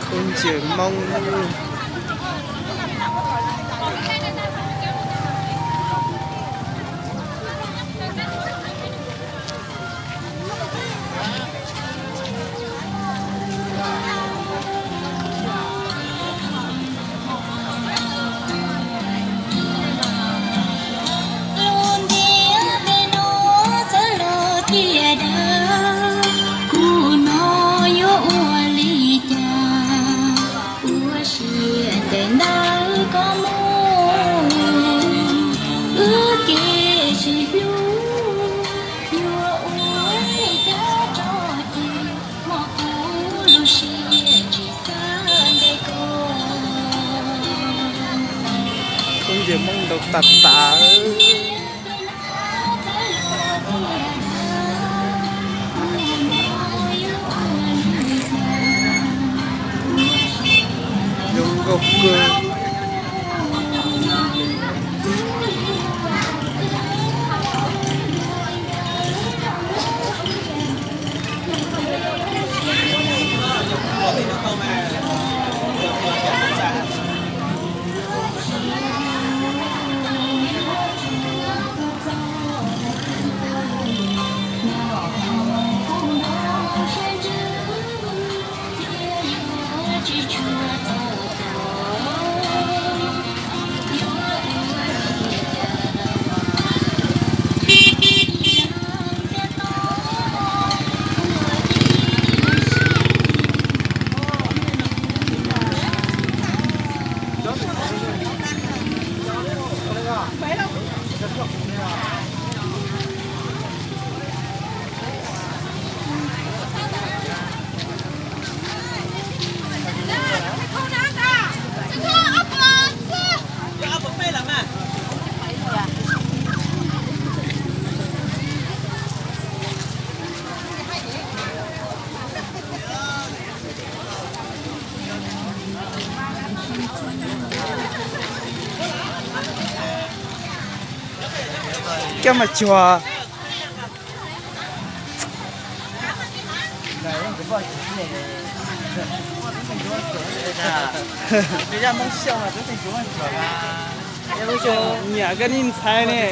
Phooj ywg Hmoob. Lub ntiaj teb no txawv los tiag dag, kuv no yuav ua li cas? Ua siab ntev ntawm koj mus, wb kev sib hlub yuav ua li cas tso ces hmo kuv lub siab tsis xav ntes koj. Phooj ywg Hmoob ntau tas tas. Zoo nkauj kawg. Koj mas cuag. Nyiam koj niag ntxhais ne.